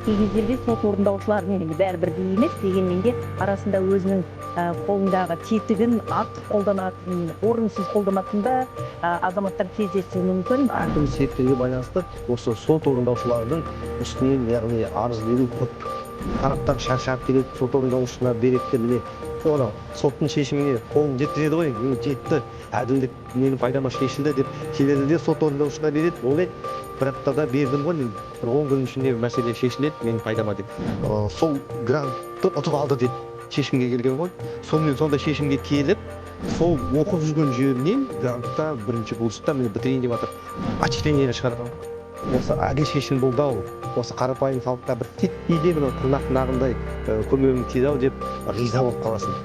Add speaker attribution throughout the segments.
Speaker 1: Кей кездерде сот орындаушылардың енді бәрі бірдей емес, дегенмен де арасында өзінің қолындағы тетігін артық қолданатын, орынсыз қолданатын да азаматтар кездесуі мүмкін.
Speaker 2: Әртүрлі себептерге байланысты осы сот орындаушылардың үстінен, яғни арыз беру көп. Тараптар шаршап келеді, сот орындаушысына береді де, міне, анау соттың шешіміне қолын жеткізеді ғой, міне, жетті, әділдік менің пайдама шешілді деп келеді де, сот орындаушысына береді. Ойлайды, бір аптада бердім ғой мен, бір 10 күннің ішінде мәселе шешіледі менің пайдама деп. Сол грантты ұтып алды деп шешімге келген ғой. Сонымен сондай шешімге келіп, сол оқып жүрген жерінен грантта бірінші курста, міне, бітірейін деп жатыр, отчисление шығарған. Осы әділ шешім болды ау, осы қарапайым халыққа бір титтей де, мынау тырнақ нағындай көмегім тиді ау деп риза болып қаласың.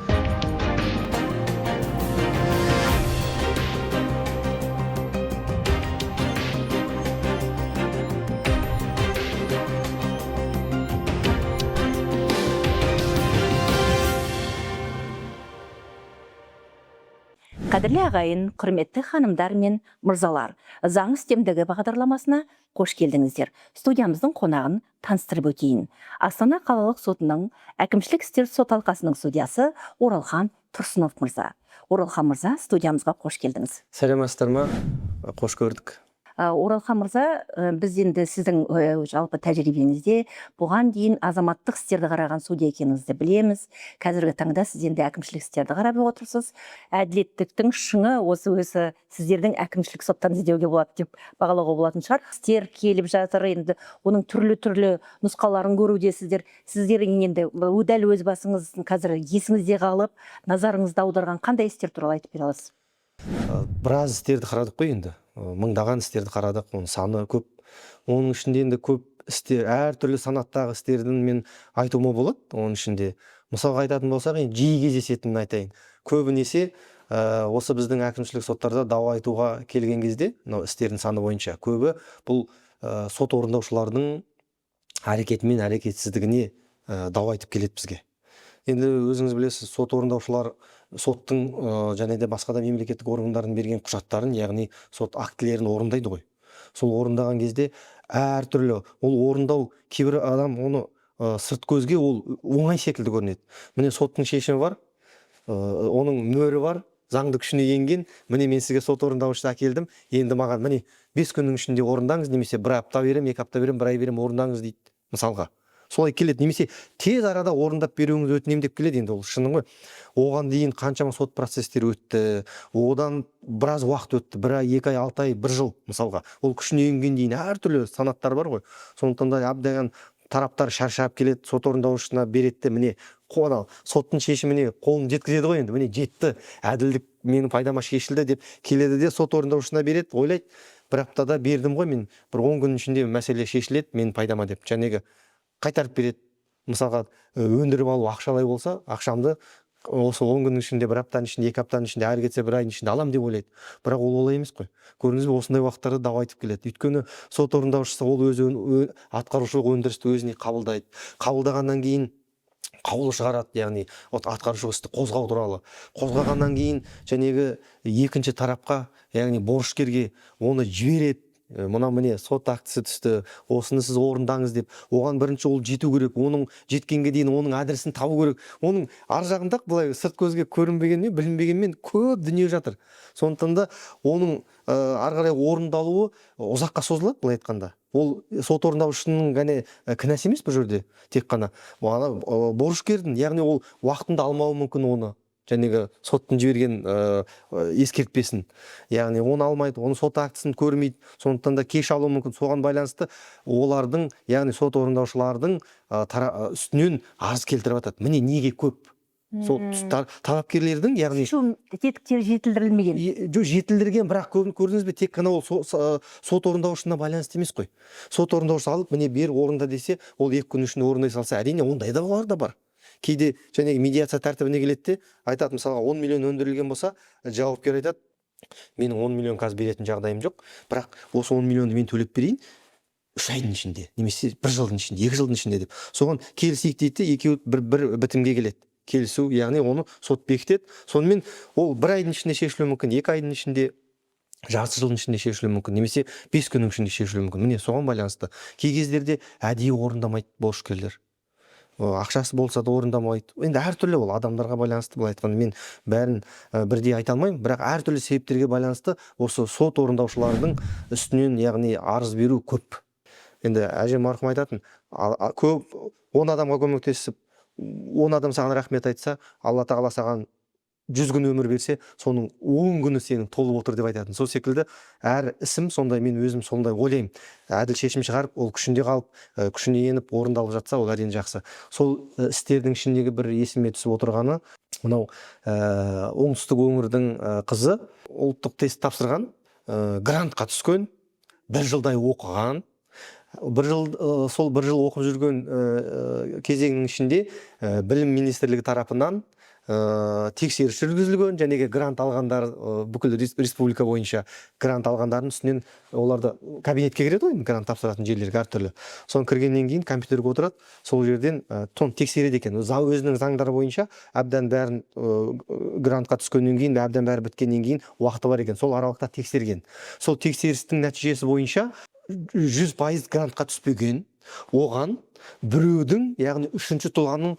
Speaker 1: Қадірлі ағайын, құрметті ханымдар мен мырзалар, «Заң үстемдігі» бағдарламасына қош келдіңіздер. Студиямыздың қонағын таныстырып өтейін. Астана қалалық сотының әкімшілік істер сот алқасының судьясы Оралхан Тұрсынов мырза. Оралхан мырза, студиямызға қош келдіңіз.
Speaker 3: Сәлеметсіздер ма? Қош көрдік.
Speaker 1: Оралхан мырза, біз енді сіздің жалпы тәжірибеңізде бұған дейін азаматтық істерді қараған судья екеніңізді білеміз. Қазіргі таңда сіз енді әкімшілік істерді қарап отырсыз. Әділеттіктің шыңы осы өзі сіздердің әкімшілік соттан іздеуге болады деп бағалауға болатын шығар. Істер келіп жатыр, енді оның түрлі түрлі нұсқаларын көрудесіздер. Сіздердің енді дәл өз басыңыз қазір есіңізде қалып, назарыңызды аударған қандай істер туралы айтып бере аласыз?
Speaker 3: Біраз істерді қарадық қой енді. Мыңдаған істерді қарадық, оның саны көп. Оның ішінде енді көп істер, әртүрлі санаттағы істердің мен айтуыма болады. Оның ішінде мысалға айтатын болсақ, енді жиі кездесетінін айтайын. Көбінесе осы біздің әкімшілік соттарда дау айтуға келген кезде, мынау істердің саны бойынша көбі бұл сот орындаушылардың әрекеті мен әрекетсіздігіне дау айтып келеді бізге. Енді өзіңіз білесіз, сот орындаушылар соттың және де басқа да мемлекеттік органдардың берген құжаттарын, яғни сот актілерін орындайды ғой. Сол орындаған кезде әртүрлі ол орындау, кейбір адам оны сырт көзге ол оңай секілді көрінеді. Міне, соттың шешімі бар, оның мөрі бар, заңды күшіне енген. Міне, мен сізге сот орындаушысы әкелдім, енді маған, міне, 5 күннің ішінде орындаңыз немесе бір апта беремін, 2 апта беремін, бір ай беремін, орындаңыз дейді мысалға. Солай келеді немесе тез арада орындап беруіңізді өтінемін деп келеді. Енді ол шыны ғой, оған дейін қаншама сот процестері өтті, одан біраз уақыт өтті, бір ай, 2 ай, 6 ай, бір жыл мысалға, ол күшіне енген дейін әртүрлі санаттар бар ғой. Сондықтан да әбден тараптар шаршап келеді, сот орындаушысына береді де, міне, анау соттың шешіміне қолын жеткізеді ғой енді, міне, жетті, әділдік менің пайдама шешілді деп келеді де, сот орындаушысына береді. Ойлайды, бір аптада бердім ғой мен, бір 10 күннің ішінде мәселе шешіледі менің пайдама деп. Жәнегі қайтарып береді мысалға, өндіріп алу ақшалай болса, ақшамды осы 10 күннің ішінде, бір аптаның ішінде, 2 аптаның ішінде, әрі кетсе бір айдың ішінде аламын деп ойлайды. Бірақ ол олай емес қой, көрдіңіз бе? Осындай уақыттарда дау айтып келеді, өйткені сот орындаушысы ол өзі атқарушылық өндірісті өзіне қабылдайды. Қабылдағаннан кейін қаулы шығарады, яғни вот атқарушылық істі қозғау туралы. Қозғағаннан кейін жәнегі екінші тарапқа, яғни борышкерге оны жібереді. Мына, міне, сот актісі түсті, осыны сіз орындаңыз деп. Оған бірінші ол жету керек, оның жеткенге дейін оның адресін табу керек. Оның ар жағында былай сырт көзге көрінбегенмен, білінбегенмен көп дүние жатыр. Сондықтан да оның ары қарай орындалуы ұзаққа созылады. Былай айтқанда, ол сот орындаушының ғана кінәсі емес бұл жерде, тек қана ана борышкердің, яғни ол уақытында алмауы мүмкін оны, жәнегі соттың жіберген ескертпесін, яғни оны алмайды, оның сот актісін көрмейді, сондықтан да кеш алуы мүмкін. Соған байланысты олардың, яғни сот орындаушылардың үстінен арыз келтіріп жатады. Міне, неге көп сол талапкерлердің, яғни
Speaker 1: Шешу тетіктері жетілдірілмеген.
Speaker 3: Жоқ, жетілдірген, бірақ көрдіңіз бе, тек қана ол сот орындаушысына байланысты емес қой. Сот орындаушысы алып, міне, бер, орында десе, ол 2 күн ішінде орындай салса, әрине, ондай да олар да бар. Кейде және медиация тәртібіне келеді де айтады, мысалға, 10 миллион өндірілген болса, жауапкер айтады: менің 10 миллион қазір беретін жағдайым жоқ, бірақ осы 10 миллионды мен төлеп берейін 3 айдың ішінде немесе бір жылдың ішінде, 2 жылдың ішінде деп, соған келісейік дейді де, екеуі бір бітімге келеді. Келісу, яғни оны сот бекітеді. Сонымен ол бір айдың ішінде шешілуі мүмкін, 2 айдың ішінде. Жарты жылдың ішінде шешілуі мүмкін немесе 5 күннің ішінде шешілуі мүмкін. Міне, соған байланысты кей кездерде әдейі орындамайды борышкерлер. Ақшасы болса да орындамайды. Енді әртүрлі, ол адамдарға байланысты. Былай айтқанда, мен бәрін бірдей айта алмаймын, бірақ әртүрлі себептерге байланысты осы сот орындаушылардың үстінен, яғни, арыз беру көп. Енді әжем марқұм айтатын: «Көп 10 адамға көмектесіп, 10 адам саған рахмет айтса, Алла тағала саған 100 күн өмір берсе, соның 10 күні сенің толып отыр», — деп айтатын. Сол секілді әр ісім сондай, мен өзім сондай ойлаймын. Әділ шешім шығарып, ол күшінде қалып, күшіне еніп, орындалып жатса, ол әрине жақсы. Сол істердің ішіндегі бір есіме түсіп отырғаны мынау: оңтүстік өңірдің қызы ұлттық тест тапсырған, грантқа түскен, бір жылдай оқыған. Бір жыл, сол бір жыл оқып жүрген кезеңнің ішінде білім министрлігі тарапынан тексеріс жүргізілген және грант алғандар, бүкіл республика бойынша грант алғандардың үстінен оларды кабинетке кіреді ғой енді, грант тапсыратын жерлерге әртүрлі. Соны кіргеннен кейін компьютерге отырады, сол жерден соны тексереді екен. Өзінің заңдары бойынша әбден бәрін, грантқа түскеннен кейін, әбден бәрі біткеннен кейін уақыты бар екен, сол аралықта тексерген. Сол тексерістің нәтижесі бойынша 100% грантқа түспеген. Оған біреудің, яғни үшінші тұлғаның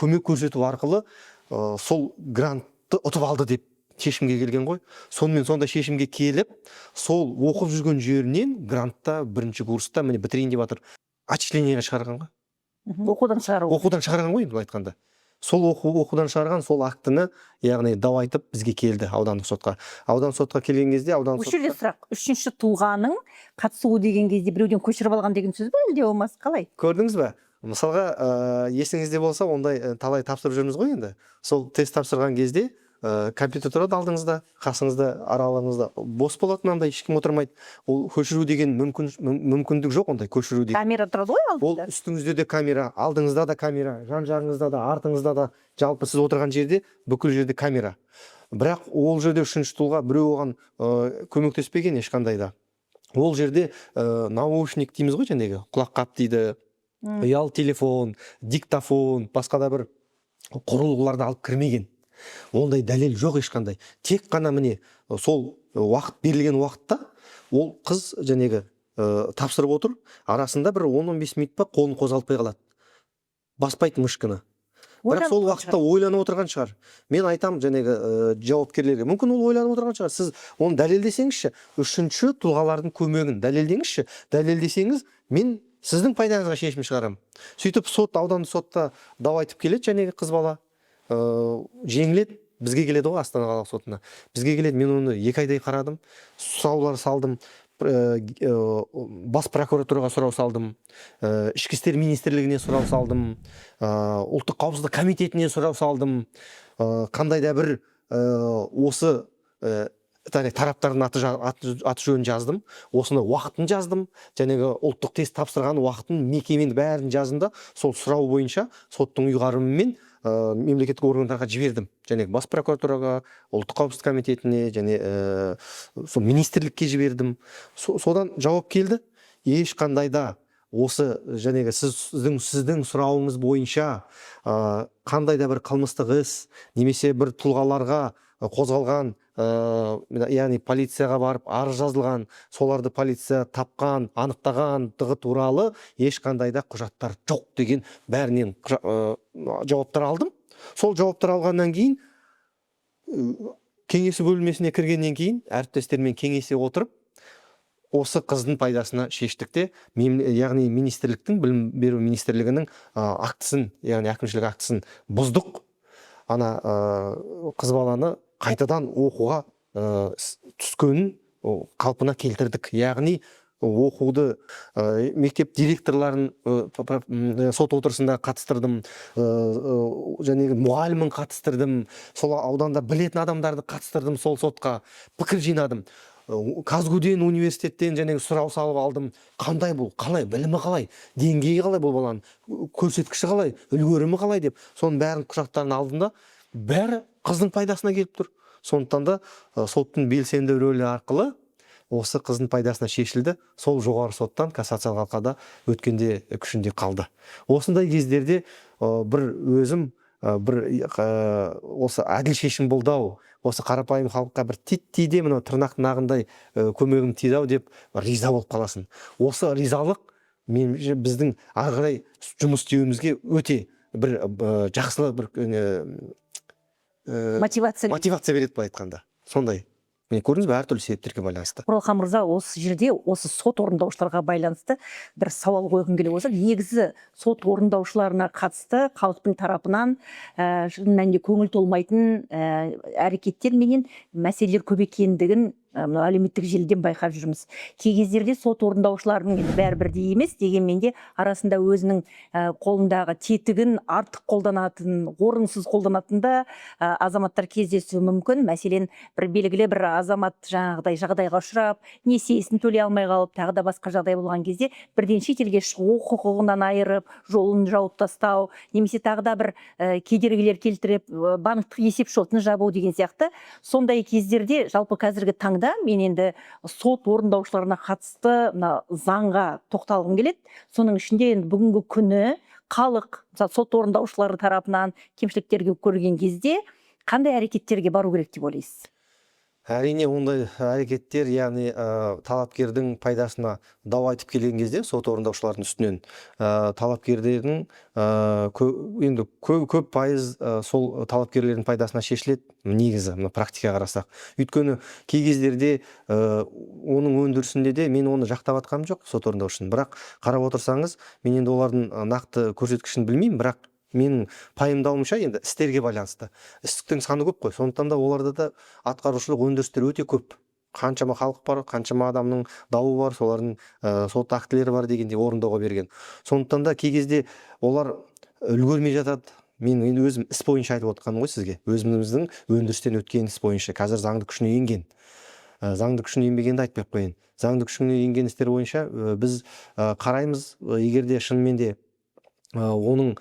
Speaker 3: көмек көрсету арқылы сол грантты ұтып алды деп шешімге келген ғой. Сонымен сондай шешімге келіп, сол оқып жүрген жерінен грантта бірінші курста, міне, бітірейін деп жатыр, отчисление ге шығарған ғой.
Speaker 1: Оқудан шығару.
Speaker 3: Оқудан шығарған ғой енді былай айтқанда. Сол оқудан шығарған сол актіні, яғни, дау айтып бізге келді, аудандық сотқа. Аудандық сотқа келген кезде аудан
Speaker 1: Осы жерде сұрақ: үшінші тұлғаның қатысуы деген кезде біреуден көшіріп алған деген сөз бе, әлде болмаса қалай?
Speaker 3: Көрдіңіз ба, мысалға, есіңізде болса, ондай талай тапсырып жүрміз ғой енді. Сол тест тапсырған кезде компьютер тұрады алдыңызда, қасыңызда, аралығыңызда бос болады мынандай, ешкім отырмайды. Ол көшіру деген мүмкіндік жоқ ондай көшіру деген.
Speaker 1: Камера тұрады ғой
Speaker 3: Ол
Speaker 1: алдында.
Speaker 3: үстіңізде де камера, алдыңызда да камера, жан жағыңызда да, артыңызда да, жалпы сіз отырған жерде, бүкіл жерде камера. Бірақ ол жерде үшінші тұлға біреу оған көмектеспеген ешқандай да. Ол жерде наушник дейміз ғой, жаңағы құлаққап дейді, ұялы телефон, диктофон, басқа да бір құрылғыларды алып кірмеген. Ондай дәлел жоқ ешқандай. Тек қана, міне, сол уақыт берілген уақытта ол қыз жәнегі тапсырып отыр, арасында бір 10-15 минут па, қолын қозғалтпай қалады, баспайды мышка ны. Бірақ сол уақытта ойланып отырған шығар. Мен айтам жәнегі жауапкерлерге: мүмкін, ол ойланып отырған шығар, сіз оны дәлелдесеңізші, үшінші тұлғалардың көмегін дәлелдеңізші. Дәлелдесеңіз, мен сіздің пайдаңызға шешім шығарамын. Сөйтіп сот, аудандық сотта дау айтып келеді. Жәнегі қыз бала жеңіледі, бізге келеді ғой, Астана қалалық сотына бізге келеді. Мен оны 2 айдай қарадым, сұраулар салдым, бас прокуратураға сұрау салдым, ішкі істер министрлігіне сұрау салдым, ұлттық қауіпсіздік комитетіне сұрау салдым, қандай да бір осы тараптардың аты жөнін жаздым, осыны уақытын жаздым, жәнегі ұлттық тест тапсырған уақытын, мекемені, бәрін жаздым да, сол сұрау бойынша соттың ұйғарымымен мемлекеттік органдарға жібердім, және бас прокуратураға, ұлттық қауіпсіздік комитетіне және сол министрлікке жібердім. Содан жауап келді: ешқандай да осы жәнегі сіздің сұрауыңыз бойынша қандай да бір қылмыстық іс немесе бір тұлғаларға қозғалған, яғни полицияға барып арыз жазылған, соларды полиция тапқан, анықтағандығы туралы ешқандай да құжаттар жоқ деген бәрінен жауаптар алдым. Сол жауаптар алғаннан кейін, кеңесу бөлмесіне кіргеннен кейін әріптестермен кеңесе отырып, осы қыздың пайдасына шештік те, яғни министрліктің, білім беру министрлігінің актісін, яғни әкімшілік актісін бұздық. Ана қыз баланы қайтадан оқуға түскенін қалпына келтірдік, яғни оқуды, мектеп директорларын сот отырысында қатыстырдым, және мұғалімін қатыстырдым, сол ауданда білетін адамдарды қатыстырдым, сол сотқа пікір жинадым. КазГУден, университеттен және сұрау салып алдым: қандай бұл, қалай, білімі қалай, деңгейі қалай, бұл баланың көрсеткіші қалай, үлгерімі қалай деп. Соның бәрін құжаттарын алдым да, бәрі қыздың пайдасына келіп тұр. Сондықтан да соттың белсенді рөлі арқылы осы қыздың пайдасына шешілді. Сол жоғары соттан кассациялық алқада өткенде күшінде қалды. Осындай кездерде бір өзім бір осы әділ шешім болды ау, осы қарапайым халыққа бір титтей де мынау тырнақтың ағындай көмегім тиді ау деп риза болып қаласың. Осы ризалық мен біздің ары қарай жұмыс істеуімізге өте бір жақсы бір
Speaker 1: мотивация.
Speaker 3: Мотивация береді, былай айтқанда. Сондай, міне, көрдіңіз бе, әртүрлі себептерге байланысты.
Speaker 1: Оралхан мырза, осы жерде осы сот орындаушыларға байланысты бір сауал қойғым келіп отыр. Негізі сот орындаушыларына қатысты халықтың тарапынан шын мәнінде көңіл толмайтын әрекеттер менен мәселелер көп екендігін мынау әлеуметтік желіден байқап жүрміз. Кей кездерде сот орындаушыларының енді бәрі бірдей емес, дегенмен де арасында өзінің қолындағы тетігін артық қолданатын, орынсыз қолданатын да азаматтар кездесуі мүмкін. Мәселен, бір белгілі бір азамат жаңағыдай жағдайға ұшырап, несиесін төлей алмай қалып, тағы да басқа жағдай болған кезде бірден шетелге шығу құқығынан айырып, жолын жауып тастау немесе тағы да бір кедергілер келтіріп, банктік есеп шотын жабу деген сияқты. Сондай кездерде жалпы қазіргі таңда мен енді сот орындаушыларына қатысты мына заңға тоқталғым келеді. Соның ішінде енді бүгінгі күні халық, мысалы, сот орындаушылары тарапынан кемшіліктерге көрген кезде қандай әрекеттерге бару керек деп ойлайсыз?
Speaker 3: Әрине, ондай әрекеттер, яғни талапкердің пайдасына дау айтып келген кезде сот орындаушылардың үстінен талапкерлердің енді көп пайыз сол талапкерлердің пайдасына шешіледі негізі, мына практикаға қарасақ. Өйткені кей кездерде оның өндірісінде де, мен оны жақтап жатқаным жоқ сот орындаушыны, бірақ қарап отырсаңыз, мен енді олардың нақты көрсеткішін білмеймін, бірақ менің пайымдауымша, енді істерге байланысты, істің саны көп қой, сондықтан да оларда да атқарушылық өндірістер өте көп. Қаншама халық бар, қаншама адамның дауы бар, солардың сот актілері бар дегендей, орындауға берген. Сондықтан да кей кезде олар үлгермей жатады. Мен енді өзім іс бойынша айтып отқаным ғой сізге, өзіміздің өндірістен өткен іс бойынша, қазір заңды күшіне енген. Заңды күшіне енбегенді айтпай ақ қояйын. Заңды күшіне енген істер бойынша біз қараймыз, егер де шынымен де оның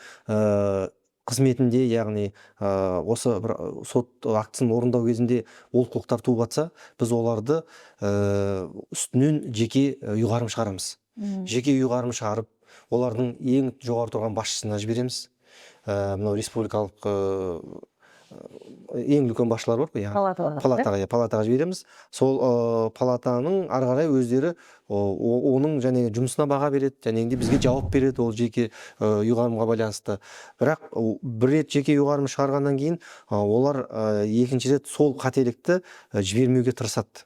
Speaker 3: қызметінде, яғни осы бір сот актісін орындау кезінде олқылықтар туып жатса, біз оларды үстінен жеке ұйғарым шығарамыз. Жеке ұйғарым шығарып, олардың ең жоғары тұрған басшысына жібереміз. Мынау республикалық ең үлкен басшылар бар ғой, яғни
Speaker 1: палаталарға.
Speaker 3: Палатаға, иә, палатаға жібереміз. Сол палатаның ары қарай өздері оның және жұмысына баға береді және де бізге жауап береді ол жеке ұйғарымға байланысты. Бірақ бір рет жеке ұйғарым шығарғаннан кейін олар екінші рет сол қателікті жібермеуге тырысады.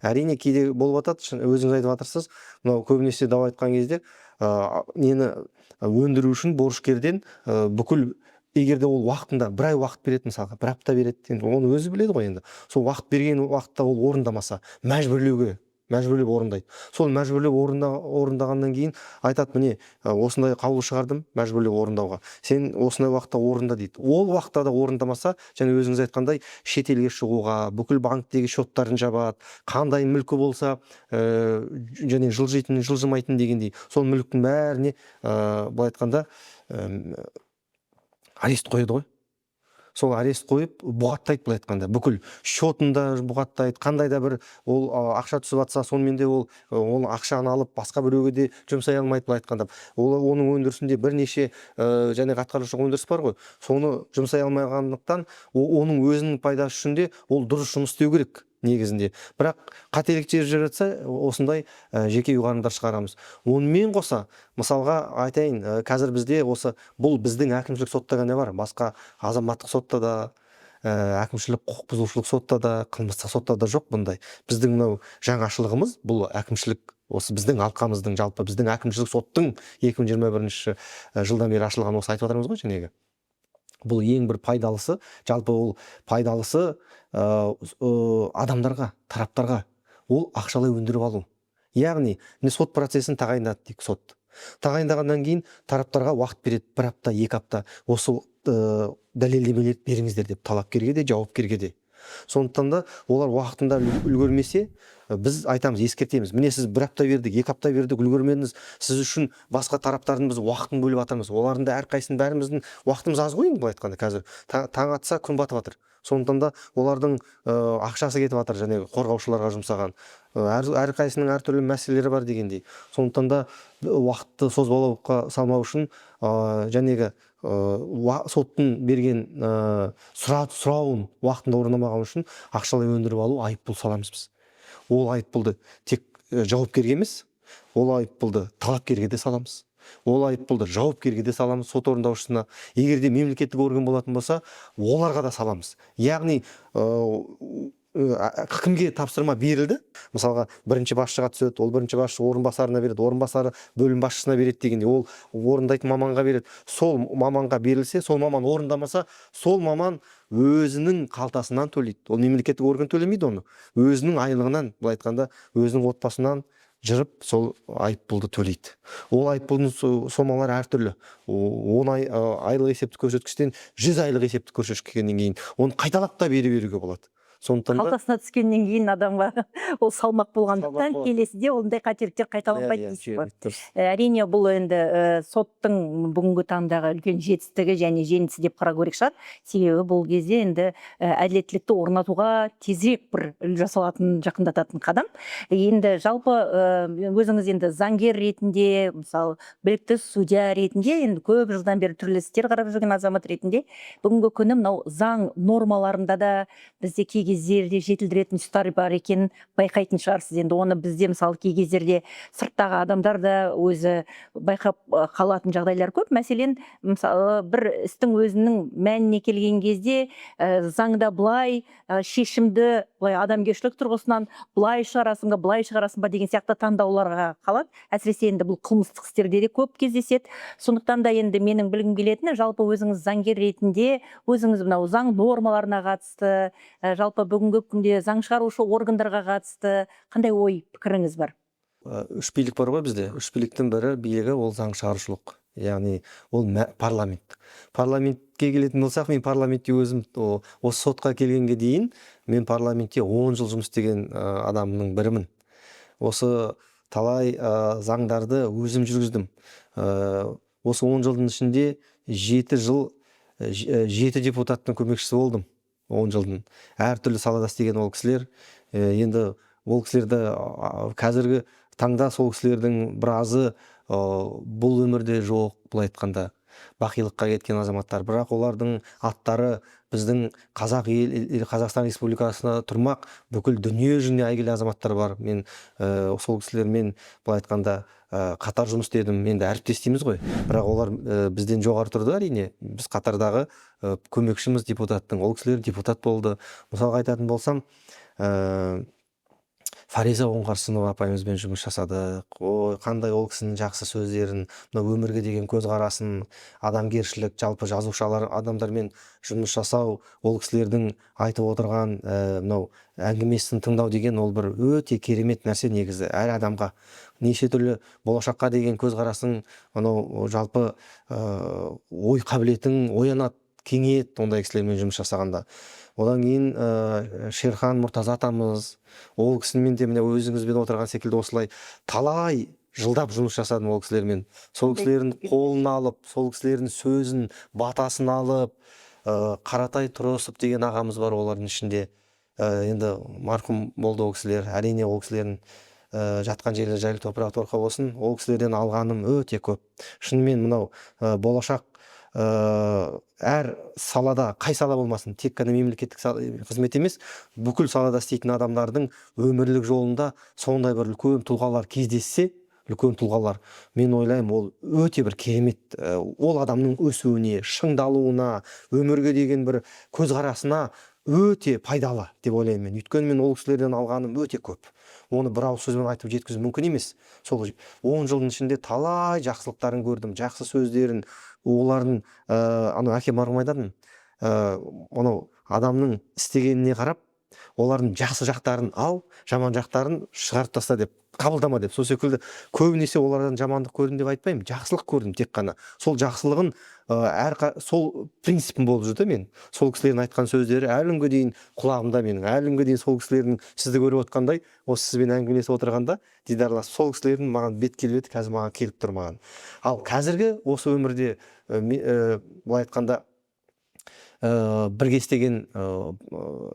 Speaker 3: Әрине, кейде болып жатады, өзіңіз айтып жатырсыз, мынау көбінесе дау айтқан кезде нені өндіру үшін борышкерден бүкіл, егер де ол уақытында, бір ай уақыт береді мысалға, бір апта береді, енді оны өзі біледі ғой. Енді сол уақыт берген уақытта ол орындамаса, мәжбүрлеп орындайды. Сол мәжбүрлеп орындағаннан кейін айтады: «Міне, осындай қаулы шығардым мәжбүрлеп орындауға, сен осындай уақытта орында», – дейді. Ол уақытта да орындамаса, және өзіңіз айтқандай, шетелге шығуға, бүкіл банктегі счеттарын жабады, қандай мүлкі болса және жылжитын, жылжымайтын дегендей, сол мүліктің бәріне былай айтқанда арест қояды ғой. Сол арест қойып, бұғаттайды, былай айтқанда, бүкіл счетын да бұғаттайды. Қандай да бір ол ақша түсіп жатса, сонымен де ол ақшаны алып, басқа біреуге де жұмсай алмайды. Былай айтқанда, ол оның өндірісінде бірнеше жаңағы атқарушы өндіріс бар ғой, соны жұмсай алмағандықтан, оның өзінің пайдасы үшін де ол дұрыс жұмыс істеу керек негізінде. Бірақ қателік жіберіп жатса, осындай жеке ұйғарымдар шығарамыз. Онымен қоса, мысалға айтайын, қазір бізде осы, бұл біздің әкімшілік сотта ғана бар, басқа азаматтық сотта да, әкімшілік құқық бұзушылық сотта да, қылмыстық сотта да жоқ бұндай. Біздің мынау жаңашылығымыз бұл әкімшілік, осы біздің алқамыздың, жалпы біздің әкімшілік соттың 2021 жылдан бері ашылған, осы айтып жатырмыз ғой жаңағы. Бұл ең бір пайдалысы, жалпы ол пайдалысы адамдарға, тараптарға, ол ақшалай өндіріп алу. Яғни міне, сот процесін тағайындады дейік. Сот тағайындағаннан кейін тараптарға уақыт береді, бір апта, 2 апта, осы дәлелдемелерді беріңіздер деп, талапкерге де, жауапкерге де. Сондықтан да олар уақытында үлгермесе Біз айтамыз, ескертеміз: міне, сіз бір апта бердік, 2 апта бердік, үлгермедіңіз. Сіз үшін басқа тараптардың біз уақытын бөліп жатырмыз. Олардың да әрқайсысының, бәріміздің уақытымыз аз ғой енді. Былай айтқанда, қазір таң атса, күн батып жатыр. Сондықтан да олардың ақшасы кетіп жатыр және қорғаушыларға жұмсаған. Әрқайсысының әртүрлі мәселелері бар дегендей. Сондықтан да уақытты созбалауға салмау үшін жәнегі соттың берген сұрауын уақытында орындамаған үшін ақшалай өндіріп алу, айыппұл саламыз біз. Ол айыппұлды тек жауапкерге емес, ол айыппұлды талапкерге де саламыз, ол айыппұлды жауапкерге де саламыз, сот орындаушысына, егер де мемлекеттік орган болатын болса, оларға да саламыз. Яғни кімге тапсырма берілді, мысалға, бірінші басшыға түседі, ол бірінші басшы орынбасарына береді, орынбасары бөлім басшысына береді дегенде, ол орындайтын маманға береді. Сол маманға берілсе, сол маман орындамаса, сол маман өзінің қалтасынан төлейді. Ол мемлекеттік орган төлемейді оны, өзінің айлығынан, былай айтқанда, өзінің отбасынан жырып, сол айыппұлды төлейді. Ол айыппұлдың сомалары әртүрлі: 10 айлық есептік көрсеткіштен 100 айлық есептік көрсеткішке дейін. Оны қайталап та бере беруге болады. Сондықтан да
Speaker 1: Қалтасына түскеннен кейін адамға ол салмақ болғандықтан,
Speaker 3: Салмақ болады.
Speaker 1: келесіде ондай қателіктер қайталанбайды дейсіз ғой.
Speaker 3: Дұрыс.
Speaker 1: Әрине, бұл енді соттың бүгінгі таңдағы үлкен жетістігі және жеңісі деп қарау керек шығар. Себебі бұл кезде енді әділеттілікті орнатуға тезірек бір жасалатын, жақындататын қадам. Енді жалпы өзіңіз енді заңгер ретінде, мысалы, білікті судья ретінде, енді көп жылдан бері түрлі істер қарап жүрген азамат ретінде, бүгінгі күні мынау заң нормаларында да бізде кей кездерде жетілдіретін тұстар бар екенін байқайтын шығарсыз. Енді оны бізде, мысалы, кей кездерде сырттағы адамдар да өзі байқап қалатын жағдайлар көп. Мәселен, мысалы, бір істің өзінің мәніне келген кезде заңда былай, шешімді былай адамгершілік тұрғысынан былай шығарасың ба, былай шығарасың ба деген сияқты таңдауларға қалады. Әсіресе енді бұл қылмыстық істерде де көп кездеседі. Сондықтан да енді менің білгім келетіні, жалпы өзіңіз заңгер ретінде өзіңіз мынау заң нормаларына қатысты, жалпы бүгінгі күнде заң шығарушы органдарға қатысты қандай ой пікіріңіз бар?
Speaker 3: Үш билік бар ғой бізде. Үш биліктің бірі билігі ол заң шығарушылық, яғни ол парламент. Парламентке келетін болсақ, мен парламентте өзім осы сотқа келгенге дейін мен парламентте 10 жыл жұмыс істеген адамның бірімін. Осы талай заңдарды өзім жүргіздім. Осы 10 жылдың ішінде 7 жыл жеті депутаттың көмекшісі болдым. 10 жылдың әртүрлі салада істеген ол кісілер. Енді ол кісілерді қазіргі таңда сол кісілердің біразы бұл өмірде жоқ, былай айтқанда, бақилыққа кеткен азаматтар. Бірақ олардың аттары біздің қазақ ел, Қазақстан Республикасына тұрмақ, бүкіл дүние жүзіне әйгілі азаматтар бар. Мен сол кісілермен, былай айтқанда, қатар жұмыс істедім, енді әріптес дейміз ғой, бірақ олар бізден жоғары тұрды, әрине. Біз қатардағы көмекшіміз депутаттың, ол кісілер депутат болды. Мысалға айтатын болсам, Фариза Оңғарсынова апайымызбен жұмыс жасадық. Ой, қандай ол кісінің жақсы сөздерін, мына өмірге деген көзқарасын, адамгершілік, жалпы жазушылар адамдармен жұмыс жасау, ол кісілердің айтып отырған мынау әңгімесін тыңдау деген ол бір өте керемет нәрсе негізі. Әр адамға неше түрлі болашаққа деген көзқарасың, анау жалпы ой қабілетің оянады, кеңейеді ондай кісілермен жұмыс жасағанда. Одан кейін Шерхан Мұртаза атамыз, ол кісімен де міне өзіңізбен отырған секілді осылай талай жылдап жұмыс жасадым ол кісілермен. Сол кісілердің қолын алып, сол кісілердің сөзін, батасын алып. Қаратай Тұрысов деген ағамыз бар олардың ішінде. Енді марқұм болды ол кісілер, әрине. Ол кісілердің жатқан жерлері жайлы топырақ торқа болсын. Ол кісілерден алғаным өте көп шынымен. Мынау болашақ әр салада, қай сала болмасын, тек қана мемлекеттік қызмет емес, бүкіл салада істейтін адамдардың өмірлік жолында сондай бір үлкен тұлғалар кездессе, үлкен тұлғалар, мен ойлаймын, ол өте бір керемет, ол адамның өсуіне, шыңдалуына, өмірге деген бір көзқарасына өте пайдалы деп ойлаймын мен. Өйткені мен ол кісілерден алғаным өте көп, оны бір ауыз сөзбен айтып жеткізу мүмкін емес. Сол 10 жылдың ішінде талай жақсылықтарын көрдім, жақсы сөздерін олардың. Анау әкем марқұм айтатын, анау адамның істегеніне қарап, олардың жақсы жақтарын ал, жаман жақтарын шығарып таста деп. Қабылдама деп. Сол секілді көбінесе олардан жамандық көрдім деп айтпаймын, жақсылық көрдім тек қана. Сол жақсылығын әр сол принципім болып жүрді мен. Сол кісілердің айтқан сөздері әлі күнге дейін құлағымда менің, әлі күнге дейін сол кісілердің, сізді көріп отқандай, осы сізбен әңгімелесіп отырғанда, дидарласып, сол кісілердің маған бет келбеті қазір маған келіп тұр маған. Ал қазіргі осы өмірде былай айтқанда, бірге істеген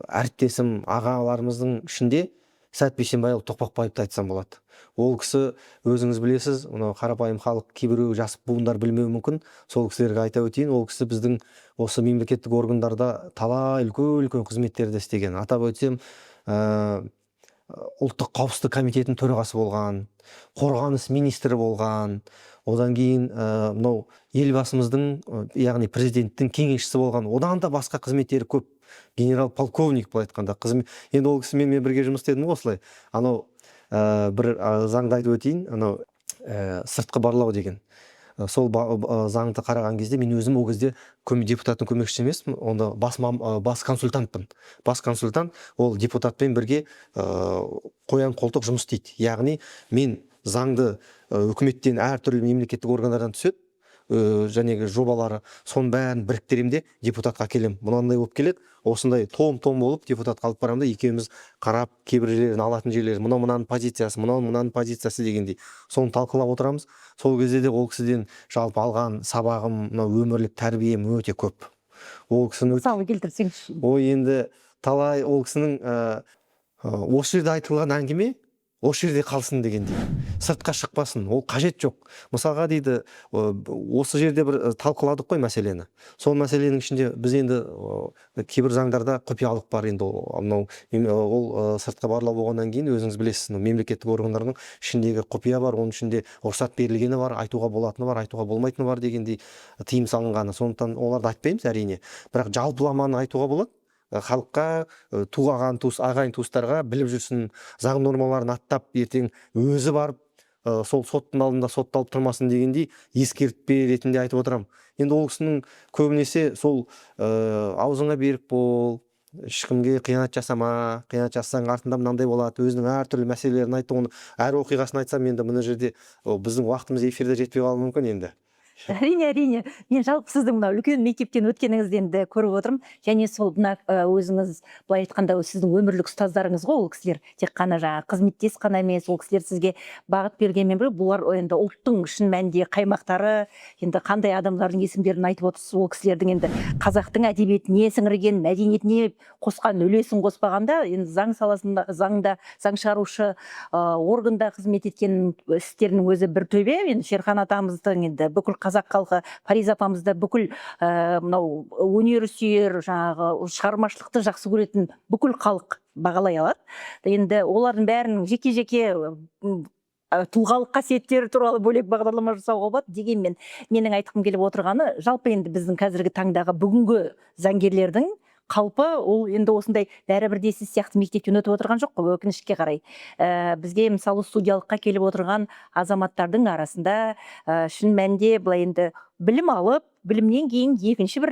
Speaker 3: әріптесім, ағаларымыздың ішінде Сәт Бейсенбайұлы Тоқпақбаевты айтсам болады. Ол кісі, өзіңіз білесіз, мынау қарапайым халық, кейбіреу жас буындар білмеуі мүмкін, сол кісілерге айта өтейін. Ол кісі біздің осы мемлекеттік органдарда талай үлкен үлкен қызметтерді істеген. Атап өтсем, Ұлттық қауіпсіздік комитетінің төрағасы болған, қорғаныс министрі болған, одан кейін мынау елбасымыздың, яғни президенттің кеңесшісі болған, одан да басқа қызметтері көп. Генерал полковник, былай айтқанда, қызмет. Енді ол кісімен мен бірге жұмыс істедім ғой осылай. Анау бір заңды айтып өтейін, анау сыртқы барлау деген. Сол заңды қараған кезде мен өзім ол кезде депутаттың көмекшісі емеспін, онда бас консультантпын. Бас консультант ол депутатпен бірге қоян қолтық жұмыс істейді. Яғни мен заңды үкіметтен, әртүрлі мемлекеттік органдардан түседі жәнегі жобалары, соның бәрін біріктіремін де депутатқа әкелемін. Мынандай болып келеді, осындай том том болып депутатқа алып барамын да, екеуміз қарап, кейбір жерлерін, алатын жерлері, мынау мынаның позициясы, мынау мынаның позициясы дегендей, соны талқылап отырамыз. Сол кезде де ол кісіден жалпы алған сабағым, мынау өмірлік тәрбием өте көп. Ол кісінің
Speaker 1: Мысал келтірсеңізші.
Speaker 3: Ой, енді талай. Ол кісінің осы жерде айтылған әңгіме осы жерде қалсын дегендей, сыртқа шықпасын, ол қажет жоқ. Мысалға дейді, осы жерде бір талқыладық қой мәселені. Сол мәселенің ішінде біз енді кейбір заңдарда құпиялық бар. Енді ол мынау ол сыртқы барлау болғаннан кейін, өзіңіз білесіз, мынау мемлекеттік органдардың ішіндегі құпия бар, оның ішінде рұқсат берілгені бар, айтуға болатыны бар, айтуға болмайтыны бар дегендей, тыйым салынғаны. Сондықтан оларды айтпаймыз, әрине, бірақ жалпыламаны айтуға болады. Халыққа, туған туыс, ағайын туыстарға біліп жүрсін, заң нормаларын аттап, ертең өзі барып сол соттың алдында сотталып тұрмасын дегендей, ескертпе ретінде айтып отырамын. Енді ол кісінің көбінесе сол аузыңа берік бол, ешкімге қиянат жасама, қиянат жасасаң, артында мынандай болады, өзінің әртүрлі мәселелерін айтты. Оны әр оқиғасын айтсам, енді мына жерде ол біздің уақытымыз эфирде жетпей қалуы мүмкін енді.
Speaker 1: Әрине, әрине. Мен жалпы сіздің мынау үлкен мектептен өткеніңізді енді көріп отырмын. Және сол мына өзіңіз, былай айтқанда, сіздің өмірлік ұстаздарыңыз ғой ол кісілер. Тек қана жаңағы қызметтес қана емес, ол кісілер сізге бағыт бергенмен бірге, бұлар енді ұлттың шын мәнінде қаймақтары. Енді қандай адамдардың есімдерін айтып отырсыз, ол кісілердің енді қазақтың әдебиетіне сіңірген, мәдениетіне қосқан үлесін қоспағанда, енді заң саласында, заңда, заң шығарушы органда қызмет еткен істерінің өзі бір төбе. Енді Шерхан атамыздың енді бүкіл қазақ халқы, Фариза апамызды бүкіл мынау өнер сүйер, жаңағы шығармашылықты жақсы көретін бүкіл халық бағалай алады. Енді олардың бәрінің жеке жеке тұлғалық қасиеттері туралы бөлек бағдарлама жасауға болады. Дегенмен менің айтқым келіп отырғаны, жалпы енді біздің қазіргі таңдағы бүгінгі заңгерлердің қалпы, ол енді осындай бәрібір де сіз сияқты мектептен өтіп отырған жоқ қой, өкінішке қарай. Бізге мысалы судьялыққа келіп отырған азаматтардың арасында шын мәнінде былай енді білім алып, білімнен кейін екінші бір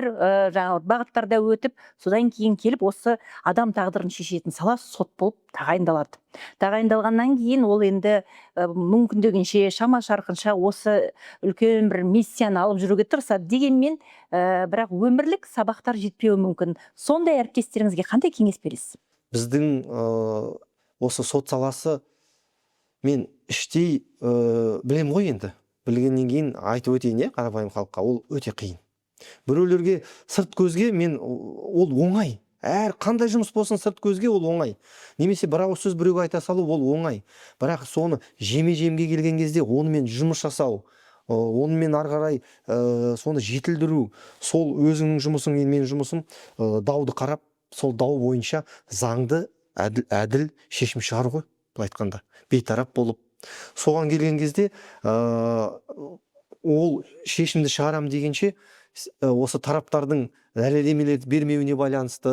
Speaker 1: жаңағы бағыттарда өтіп, содан кейін келіп осы адам тағдырын шешетін сала сот болып тағайындалады. Тағайындалғаннан кейін ол енді мүмкіндігінше, шама шарқынша осы үлкен бір миссияны алып жүруге тырысады. Дегенмен бірақ өмірлік сабақтар жетпеуі мүмкін. Сондай әріптестеріңізге қандай кеңес бересіз?
Speaker 3: Біздің осы сот саласы, мен іштей білемін ғой енді, білгеннен кейін айтып өтейін, иә, қарапайым халыққа ол өте қиын. Біреулерге сырт көзге мен ол оңай, әр қандай жұмыс болсын, сырт көзге ол оңай, немесе бір ауыз сөз біреуге айта салу ол оңай. Бірақ соны жеме жемге келген кезде онымен жұмыс жасау, онымен ары қарай соны жетілдіру, сол өзіңнің жұмысың мен менің жұмысым дауды қарап, сол дау бойынша заңды әділ, әділ шешім шығару ғой, былай айтқанда, бейтарап болып. Соған келген кезде ол шешімді шығарам дегенше, осы тараптардың дәлелдемелерді бермеуіне байланысты,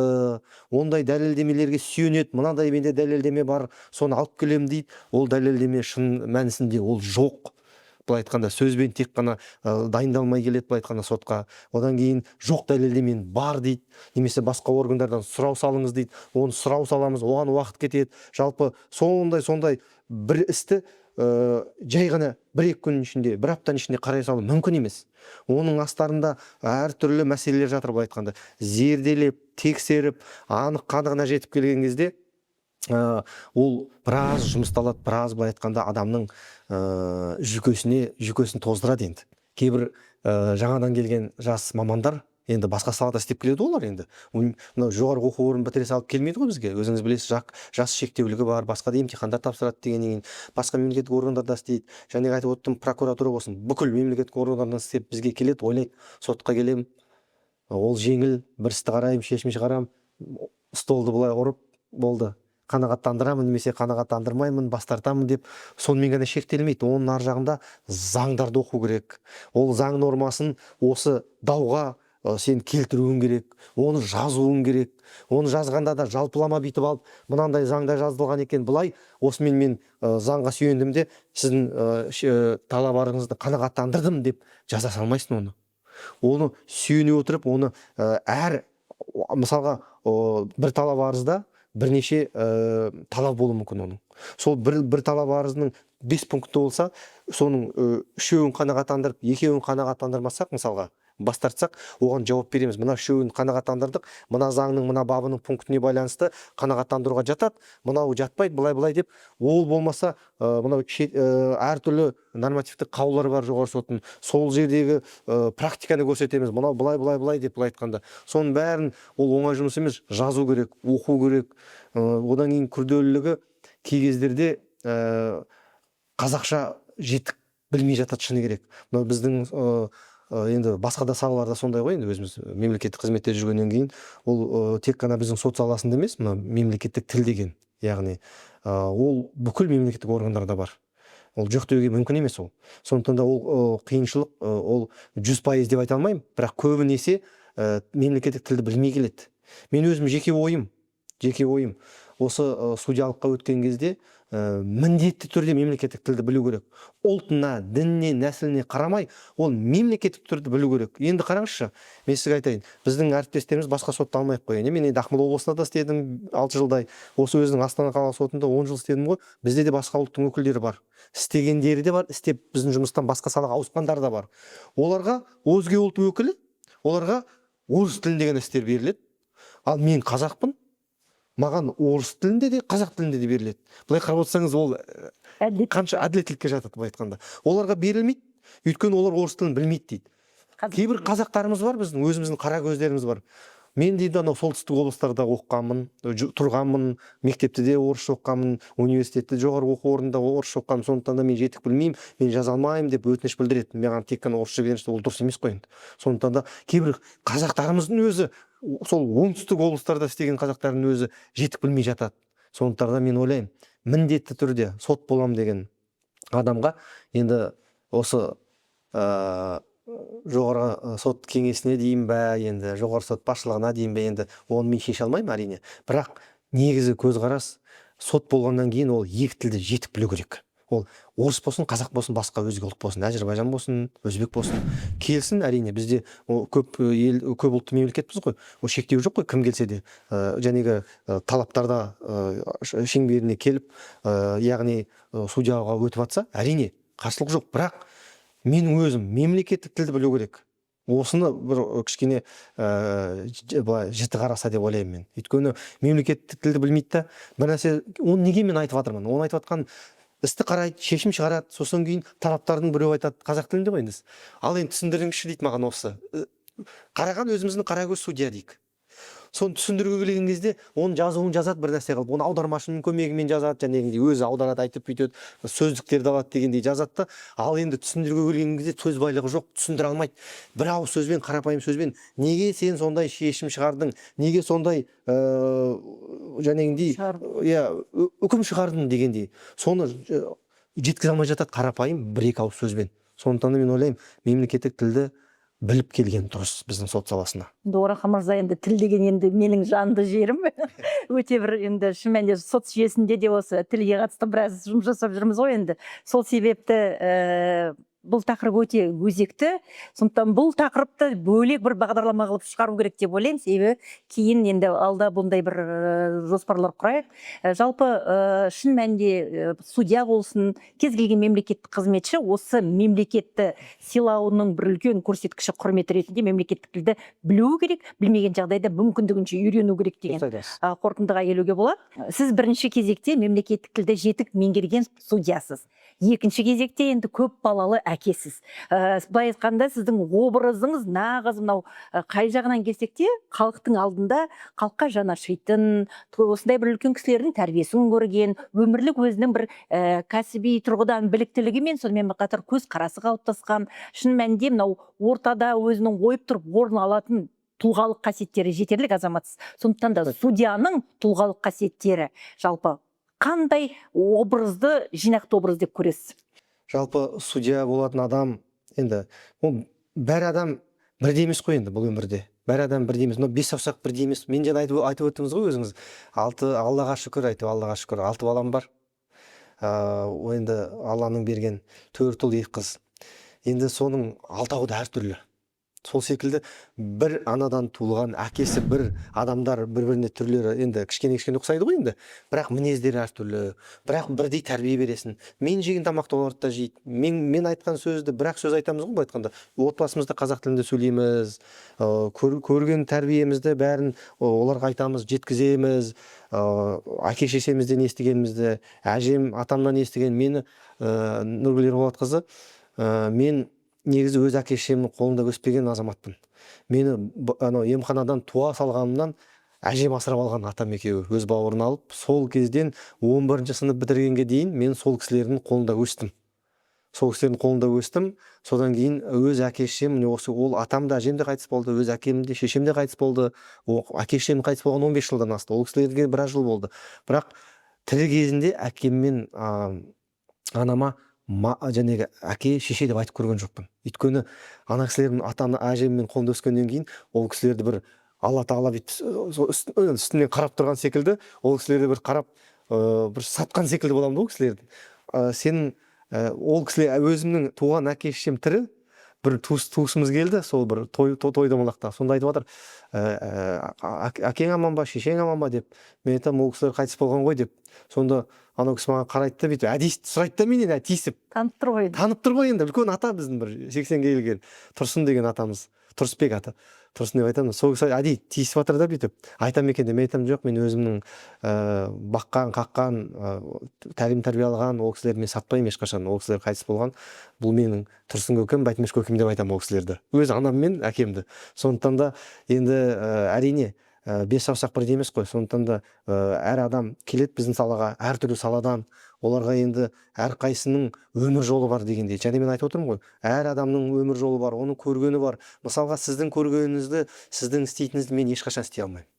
Speaker 3: ондай дәлелдемелерге сүйенеді, мынадай менде дәлелдеме бар, соны алып келемін дейді. Ол дәлелдеме шын мәнісінде ол жоқ, былай айтқанда, сөзбен тек қана дайындалмай келеді, былай айтқанда, сотқа. Одан кейін жоқ дәлелдемені бар дейді, немесе басқа органдардан сұрау салыңыз дейді, оны сұрау саламыз, оған уақыт кетеді. Жалпы сондай сондай бір істі жай ғана бір екі күннің ішінде, бір аптаның ішінде қарай салу мүмкін емес. Оның астарында әртүрлі мәселелер жатыр. Былай айтқанда, зерделеп, тексеріп, анық қанығына жетіп келген кезде ол біраз жұмысты алады, біраз, былай айтқанда, адамның жүйкесін тоздырады. Енді кейбір жаңадан келген жас мамандар енді басқа салада істеп келеді. Олар енді мынау жоғарғы оқу орнын бітіре салып келмейді ғой бізге, өзіңіз білесіз, жас шектеулігі бар, басқа да емтихандар тапсырады дегеннен кейін басқа мемлекеттік органдарда істейді. Және айтып отырмын, прокуратура болсын, бүкіл мемлекеттік органдардан істеп бізге келеді. Ойлайды, сотқа келемін, ол жеңіл, бір істі қараймын, шешім шығарамын, столды былай ұрып болды, қанағаттандырамын немесе қанағаттандырмаймын, бас тартамын деп. Сонымен ғана шектелмейді. Оның ар жағында заңдарды оқу керек, ол заң нормасын осы дауға сен келтіруің керек, оны жазуың керек. Оны жазғанда да жалпылама бүйтіп алып, мынандай заңда жазылған екен былай, осымен мен заңға сүйендім де, сіздің талап арызыңызды қанағаттандырдым деп жаза салмайсың. Оны сүйене отырып, оны әр, мысалға, бір талап арызда бірнеше талап болуы мүмкін. Оның сол бір талап арызының бес пункті болса, соның үшеуін қанағаттандырып, екеуін қанағаттандырмасақ, мысалға, бас тартсақ, оған жауап береміз: мына үшеуін қанағаттандырдық, мына заңның мына бабының пунктіне байланысты қанағаттандыруға жатады, мынау жатпайды, былай былай деп. Ол болмаса, мынау әртүрлі нормативтік қаулылар бар Жоғарғы соттың, сол жердегі практиканы көрсетеміз, мынау былай, былай, былай деп. Былай айтқанда, соның бәрін, ол оңай жұмыс емес, жазу керек, оқу керек. Одан кейін күрделілігі, кей кездерде қазақша жетік білмей жатады, шыны керек. Мынау біздің енді басқа да салаларда сондай ғой. Енді өзіміз мемлекеттік қызметте жүргеннен кейін, ол тек қана біздің сот саласында емес, мына мемлекеттік тіл деген, яғни ол бүкіл мемлекеттік органдарда бар, ол жоқ деуге мүмкін емес ол. Сондықтан да ол қиыншылық, ол 100% деп айта алмаймын, бірақ көбінесе мемлекеттік тілді білмей келеді. Мен өзім жеке ойым, осы судьялыққа өткен кезде міндетті түрде мемлекеттік тілді білу керек. Ұлтына, дініне, нәсіліне қарамай, ол мемлекеттік түрді білу керек. Енді қараңызшы, мен сізге айтайын, біздің әріптестеріміз, басқа сотты алмай ақ қояйын, иә, мен енді Ақмола облысында да істедім 6 жылдай, осы өзінің Астана қалалық сотында 10 жыл істедім ғой. Бізде де басқа ұлттың өкілдері бар, істегендері де бар, істеп, біздің жұмыстан басқа салаға ауысқандар да бар. Оларға, өзге ұлт өкілі, оларға орыс тілінде ғана істер беріледі. Ал мен қазақпын, маған орыс тілінде де, қазақ тілінде де беріледі. Былай қарап отырсаңыз, ол
Speaker 1: Әділет.
Speaker 3: қанша әділеттілікке жатады? Былай айтқанда, оларға берілмейді, өйткені олар орыс тілін білмейді дейді.
Speaker 1: Қазақ
Speaker 3: Кейбір қазақтарымыз бар, біздің өзіміздің қара көздеріміз бар. Мен, дейді, анау солтүстік облыстарда оқығанмын, тұрғанмын, мектепте де орысша оқығанмын, университетте, жоғарғы оқу орнында орысша оқығанмын, сондықтан да мен жетік білмеймін, мен жаза алмаймын деп өтініш білдіреді. Маған тек қана орысша беріңізші. Ол дұрыс емес қой енді. Сондықтан да кейбір қазақтарымыздың өзі, сол оңтүстік облыстарда істеген қазақтардың өзі жетік білмей жатады. Сондықтан да мен ойлаймын, міндетті түрде сот болам деген адамға, енді осы Жоғарғы сот кеңесіне дейін бе, енді Жоғарғы сот басшылығына дейін бе, енді оны мен шеше алмаймын, әрине, бірақ негізі көзқарас, сот болғаннан кейін ол екі тілді жетік білу керек. Ол орыс болсын, қазақ болсын, басқа өзге ұлт болсын, әзірбайжан болсын, өзбек болсын, келсін. Әрине, бізде ол көп ел, көп ұлтты мемлекетпіз ғой, ол шектеу жоқ қой. Кім келсе де жәнегі талаптарда шеңберіне келіп, яғни судьяға өтіп жатса, әрине, қарсылық жоқ. Бірақ менің өзім мемлекеттік тілді білу керек. Осыны бір кішкене былай жіті қараса деп ойлаймын мен. Өйткені мемлекеттік тілді білмейді да бір нәрсе. Оны неге мен айтып жатырмын? Оны айтып жатқан, істі қарайды, шешім шығарады, сосын кейін тараптардың біреуі айтады қазақ тілінде ғой енді: «Ал енді түсіндіріңізші», – дейді маған. Осы қараған өзіміздің қарагөз судья дейік. Соны түсіндіруге келген кезде, оның жазуын жазады бір нәрсе қылып, оны аудармашының көмегімен жазады, жәнегідей өзі аударады, айтып бүйтеді, сөздіктерді алады дегендей жазады да. Ал енді түсіндіруге келген кезде сөз байлығы жоқ, түсіндіре алмайды бір ауыз сөзбен, қарапайым сөзбен, неге сен сондай шешім шығардың, неге сондай жәнегідей
Speaker 1: Шығардың.
Speaker 3: иә, үкім шығардың дегендей, соны жеткізе алмай жатады қарапайым бір екі ауыз сөзбен. Сондықтан да мен ойлаймын, мемлекеттік тілді біліп келген дұрыс біздің сот саласына.
Speaker 1: Енді, Оралхан мырза, енді тіл деген енді менің жанды жерім өте бір. Енді шын мәнінде сот жүйесінде де осы тілге қатысты біраз жұмыс жасап жүрміз ғой. Енді сол себепті Бұл тақырып өте өзекті, сондықтан бұл тақырыпты бөлек бір бағдарлама қылып шығару керек деп ойлаймын. Себебі кейін енді алда бұндай бір жоспарлар құрайық. Жалпы, шын мәнінде, судья болсын, кез келген мемлекеттік қызметші осы мемлекетті сыйлауының бір үлкен көрсеткіші, құрметі ретінде мемлекеттік тілді білуі керек, білмеген жағдайда мүмкіндігінше үйрену керек деген
Speaker 2: Дұрыс айтасыз.
Speaker 1: Қорытындыға келуге болады. Сіз бірінші кезекте мемлекеттік тілді жетік меңгерген судьясыз, екінші кезекте енді көп балалы әкесіз. Былай айтқанда, сіздің образыңыз нағыз мынау, қай жағынан келсек те, халықтың алдында халыққа жаны ашитын, осындай бір үлкен кісілердің тәрбиесін көрген, өмірлік өзінің бір кәсіби тұрғыдан біліктілігімен, сонымен қатар көзқарасы қалыптасқан, шын мәнінде мынау ортада өзінің ойып тұрып орын алатын тұлғалық қасиеттері жетерлік азаматсыз. Сондықтан да судьяның тұлғалық қасиеттері жалпы қандай образды, жинақты образ деп көресіз?
Speaker 3: Жалпы судья болатын адам енді ол бәр адам бірдей емес қой енді. Бұл өмірде бәр адам бірдей емес, мынау бес саусақ бірдей емес. Мен жаңа айтып өттіңіз ғой өзіңіз, алты, Аллаға шүкір, әйтеуір, Аллаға шүкір, алты балам бар. Енді Алланың берген төрт ұл, екі қыз. Енді соның алтауы да әртүрлі. Сол секілді бір анадан туылған, әкесі бір адамдар бір біріне түрлері енді кішкене кішкене ұқсайды ғой енді, бірақ мінездері әртүрлі. Бірақ бірдей тәрбие бересің. Мен жеген тамақты олар да жейді, мен айтқан сөзді, бір ақ сөз айтамыз ғой. Былай айтқанда, отбасымызда қазақ тілінде сөйлейміз, көрген тәрбиемізді бәрін оларға айтамыз, жеткіземіз. Әке шешемізден естігенімізді, әжем, атамнан естіген. Мені Нұргүл Ерболатқызы, мен негізі өз әке шешемнің қолында өспеген азаматпын. Мені анау емханадан туа салғанымнан әжем асырап алған, атам екеуі өз бауырына алып. Сол кезден 11 сынып бітіргенге дейін мен сол кісілердің қолында өстім, сол кісілердің қолында өстім. Содан кейін өз әке шешем, міне осы, ол атам да, әжем де қайтыс болды, өз әкем де, шешем де қайтыс болды. Әке шешем қайтыс болған 15 жылдан асты, ол кісілерге біраз жыл болды. Бірақ тірі кезінде әкем мен анама жәнегі әке, шеше деп айтып көрген жоқпын. Өйткені ана кісілердің, ата ана, әжеммен қолында өскеннен кейін ол кісілерді бір Алла тағала бүйтіп сол үстінен қарап тұрған секілді, ол кісілерді бір қарап, бір сатқан секілді боламын да ол кісілерді. Сенің ол кісілер, өзімнің туған әке шешем тірі, бір туысымыз келді сол бір той домалақта. Сонда айтып жатыр: «Әкең аман ба, шешең аман ба?» – деп. Мен айтамын: «Ол кісілер қайтыс болған ғой», – деп. Сонда анау кісі маған қарайды да, бүйтіп әдейі сұрайды да менен, тиісіп.
Speaker 1: Танып тұр ғой енді.
Speaker 3: Танып тұр ғой енді, үлкен ата біздің, бір 80-ге келген Тұрсын деген атамыз, Тұрысбек ата, Тұрсын деп айтамын. Сол кісі әдейі тиісіп жатыр да, бүйтіп айтам екен деп. Мен айтамын: «Жоқ, мен өзімнің баққан қаққан, тәлім тәрбие алған ол кісілерді мен сатпаймын ешқашан. Ол кісілер қайтыс болған. Бұл менің Тұрсын көкем, Бәтімеш көкем деп айтамын ол кісілерді, өз анам мен әкемді». Сондықтан да енді әрине, бес саусақ бірдей емес қой. Сондықтан да әр адам келеді біздің салаға әртүрлі саладан. Оларға енді әрқайсысының өмір жолы бар дегендей. Және мен айтып отырмын ғой, әр адамның өмір жолы бар, оның көргені бар. Мысалға, сіздің көргеніңізді, сіздің істейтініңізді мен ешқашан істей алмаймын.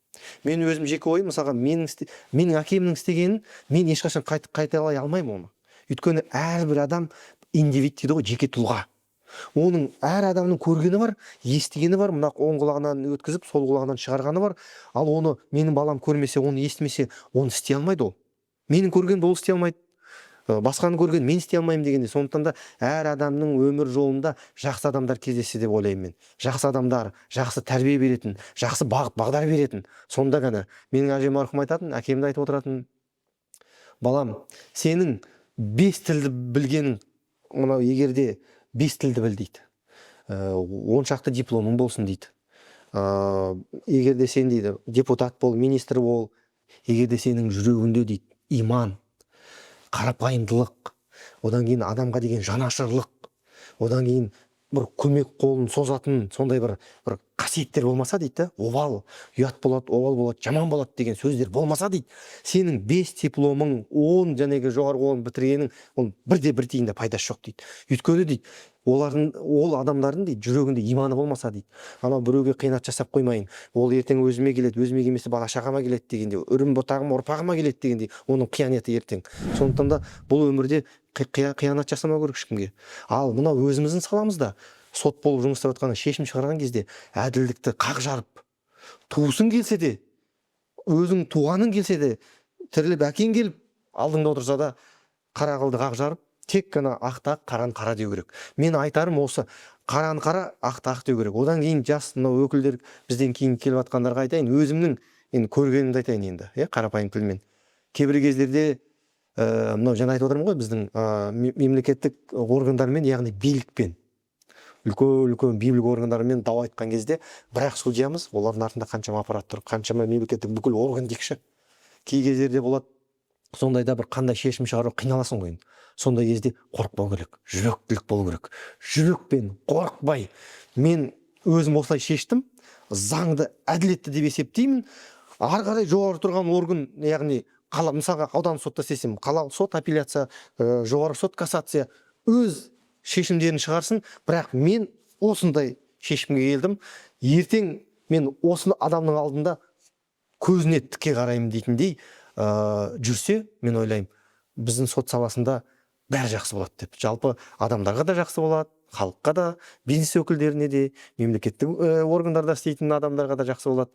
Speaker 3: Мен өзім жеке ойым, мысалға, менің әкемнің істегенін мен ешқашан қайталай алмаймын оны. Өйткені әрбір адам индивид дейді ғой, жеке тұлға. Оның әр адамның көргені бар, естігені бар, мына оң құлағынан өткізіп, сол құлағынан шығарғаны бар. Ал оны менің балам көрмесе, оны естімесе, оны істей алмайды ол. Менің көргенімді ол істей алмайды, басқаны көрген мен істей алмаймын дегендей. Сондықтан да әр адамның өмір жолында жақсы адамдар кездессе деп ойлаймын мен. Жақсы адамдар, жақсы тәрбие беретін, жақсы бағыт бағдар беретін. Сонда ғана. Менің әжем марқұм айтатын, әкем де айтып отыратын: «Балам, сенің бес тілді білгенің мынау, егер де бес тілді біл, – дейді, – 10 шақты дипломың болсын, – дейді, – егер де сен, – дейді, – депутат бол, министр бол, егер де сенің жүрегіңде, – дейді, – иман, қарапайымдылық, одан кейін адамға деген жанашырлық, одан кейін бір көмек қолын созатын сондай бір қасиеттер болмаса, – дейді да, – обал, ұят болады, обал болады, жаман болады деген сөздер болмаса, – дейді, – сенің бес дипломың, 10 жәнегі жоғарғы орын бітіргенің, ол бірде бір тиын да пайдасы жоқ, – дейді. Өйткені, – дейді, – олардың, ол адамдардың, – дейді, – жүрегінде иманы болмаса, – дейді, – анау біреуге қиянат жасап қоймайын, ол ертең өзіме келеді, өзіме келмесе, бала шағама келеді дегендей, үрім бұтағым, ұрпағыма келеді дегендей оның қиянаты ертең. Сондықтан да бұл өмірде қиянат жасамау керек ешкімге. Ал мынау өзіміздің саламызда сот болып жұмыс істеп жатқан, шешім шығарған кезде әділдікті қақ жарып, туысың келсе де, өзің туғаның келсе де, тіріліп әкең келіп алдыңда отырса да, қара қылды қақ жарып Тек қана ақты ақ, қараны қара деу керек. Мен айтарым осы: қараны қара, ақты ақ деу керек. Одан кейін жас мынау өкілдер, бізден кейін келіп жатқандарға айтайын, өзімнің енді көргенімді айтайын енді, иә, қарапайым тілмен. Кейбір кездерде мынау жаңа айтып отырмын ғой, біздің мемлекеттік органдармен, яғни билікпен, үлкен үлкен билік органдарымен дау айтқан кезде, бірақ судьямыз, олардың артында қаншама аппарат тұр, қаншама мемлекеттік бүкіл орган дейікші. Кей кездерде болады сондайда, бір қандай шешім шығару қиналасың ғой енді. Сондай кезде қорықпау керек, жүректілік болу керек. Жүрекпен қорықпай, мен өзім осылай шештім, заңды, әділетті деп есептеймін. Ары қарай жоғары тұрған орган, яғни қала, мысалға, аудан сотта істесем, қалалық сот апелляция, жоғарғы сот кассация, өз шешімдерін шығарсын, бірақ мен осындай шешімге келдім, ертең мен осыны адамның алдында көзіне тіке қараймын дейтіндей жүрсе, мен ойлаймын, біздің сот саласында бәрі жақсы болады деп. Жалпы адамдарға да жақсы болады, халыққа да, бизнес өкілдеріне де, мемлекеттік органдарда істейтін адамдарға да жақсы болады.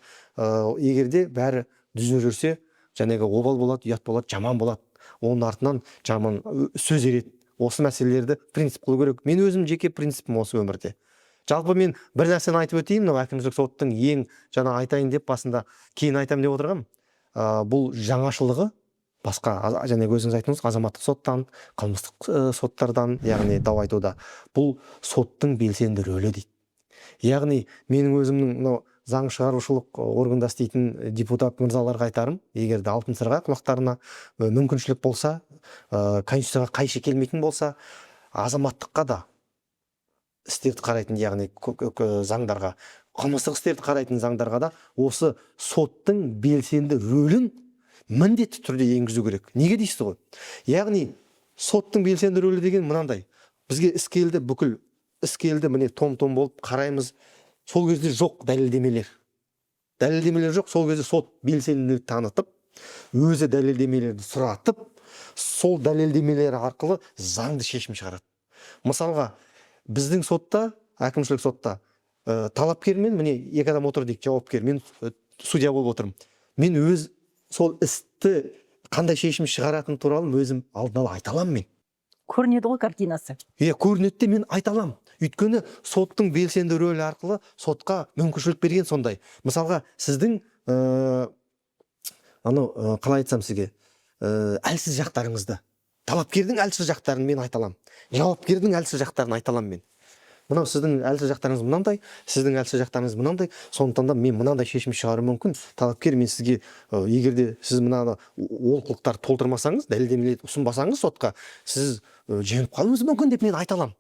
Speaker 3: Егер де бәрі түзу жүрсе, жаңағы обал болады, ұят болады, жаман болады, оның артынан жаман сөз ереді. Осы мәселелерді принцип қылу керек. Мен өзім жеке принципім осы өмірде. Жалпы мен бір нәрсені айтып өтейін. Мынау әкімшілік соттың ең жаңа айтайын деп, басында кейін айтамын деп отырғанмын. Бұл жаңашылығы басқа жаңағы өзіңіз айттыңыз, азаматтық соттан, қылмыстық соттардан, яғни дау айтуда бұл соттың белсенді рөлі дейді. Яғни менің өзімнің мынау заң шығарушылық органда істейтін депутат мырзаларға айтарым: егер де алтын сырға құлақтарына мүмкіншілік болса, конституцияға қайшы келмейтін болса, азаматтыққа да істерді қарайтын, яғни заңдарға, қылмыстық істерді қарайтын заңдарға да осы соттың белсенді рөлін міндетті түрде енгізу керек. Неге дейсіз ғой? Яғни соттың белсенді рөлі деген мынандай: бізге іс келді, бүкіл іс келді, міне, том том болып қараймыз. Сол кезде жоқ дәлелдемелер, дәлелдемелер жоқ. Сол кезде сот белсенділік танытып, өзі дәлелдемелерді сұратып, сол дәлелдемелер арқылы заңды шешім шығарады. Мысалға, біздің сотта, әкімшілік сотта талапкермен, міне, екі адам отыр дейік, жауапкер мен, судья болып отырмын. Мен өз сол істі қандай шешім шығаратыны туралы өзім алдын ала айта аламын мен.
Speaker 1: Көрінеді ғой картинасы.
Speaker 3: Иә, көрінеді де, мен айта аламын, өйткені соттың белсенді рөлі арқылы сотқа мүмкіншілік берген сондай. Мысалға, сіздің анау қалай айтсам сізге, әлсіз жақтарыңызды, талапкердің әлсіз жақтарын мен айта аламын, жауапкердің әлсіз жақтарын айта аламын мен. Мынау сіздің әлсіз жақтарыңыз мынандай, сіздің әлсіз жақтарыңыз мынандай, сондықтан да мен мынандай шешім шығаруым мүмкін. Талапкер, мен сізге егер де сіз мынаны олқылықтарды толтырмасаңыз, дәлелдемелерді ұсынбасаңыз сотқа, сіз жеңіліп қалуыңыз мүмкін деп мен айта аламын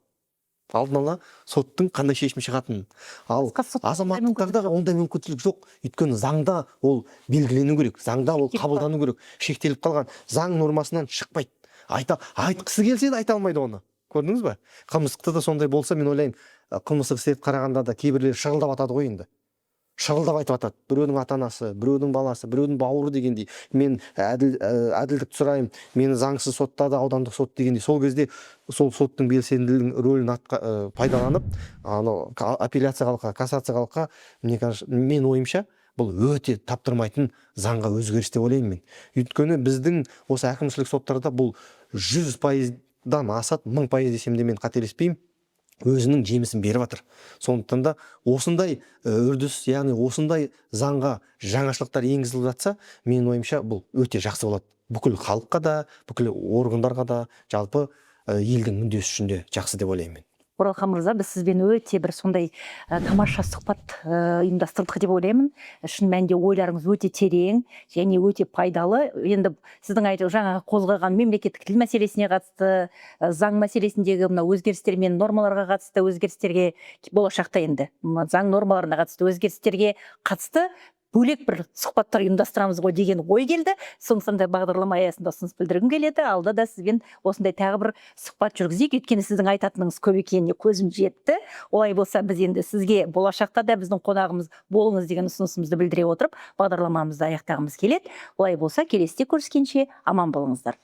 Speaker 3: алдын ала соттың қандай шешім шығатынын. Ал
Speaker 1: Басқа сот ондай мүмкіндік
Speaker 3: азаматтықтарда ондай мүмкіншілік жоқ, өйткені заңда ол белгілену керек, заңда ол
Speaker 1: Шектеліп
Speaker 3: қабылдану керек, шектеліп қалған, заң нормасынан шықпайды. Айтқысы келсе де айта алмайды оны, көрдіңіз ба? Қылмыстықта да сондай болса, мен ойлаймын, қылмыстық істерді қарағанда да кейбіреулер шырылдап атады ғой енді, шырылдап айтып жатады, біреудің ата анасы, біреудің баласы, біреудің бауыры дегендей, мен әділдік сұраймын, мені заңсыз соттады аудандық сот дегендей. Сол кезде сол соттың белсенділігінің рөлін пайдаланып, анау апелляциялыққа, кассациялыққа, мне кажется, мен ойымша, бұл өте таптырмайтын заңға өзгеріс деп ойлаймын мен. Өйткені біздің осы әкімшілік соттарда бұл 100%-дан асады, 1000% десем де мен қателеспеймін, өзінің жемісін беріп жатыр. Сондықтан да осындай үрдіс, яғни осындай заңға жаңашылдықтар енгізіліп жатса, менің ойымша, бұл өте жақсы болады бүкіл халыққа да, бүкіл органдарға да, жалпы елдің мүддесі үшін де жақсы деп ойлаймын мен.
Speaker 1: Оралхан мырза, біз сізбен өте бір сондай тамаша сұхбат ұйымдастырдық деп ойлаймын. Шын мәнінде ойларыңыз өте терең және өте пайдалы. Енді сіздің айтып жаңағы қозғаған мемлекеттік тіл мәселесіне қатысты, заң мәселесіндегі мына өзгерістер мен нормаларға қатысты өзгерістерге, болашақта енді мына заң нормаларына қатысты өзгерістерге қатысты бөлек бір сұхбаттар ұйымдастырамыз ғой деген ой келді. Сондықтан да бағдарлама аясында ұсыныс білдіргім келеді: алда да сізбен осындай тағы бір сұхбат жүргізейік, өйткені сіздің айтатыныңыз көп екеніне көзім жетті. Олай болса, біз енді сізге болашақта да біздің қонағымыз болыңыз деген ұсынысымызды білдіре отырып, бағдарламамызды аяқтағымыз келеді. Олай болса, келесіде көріскенше аман болыңыздар.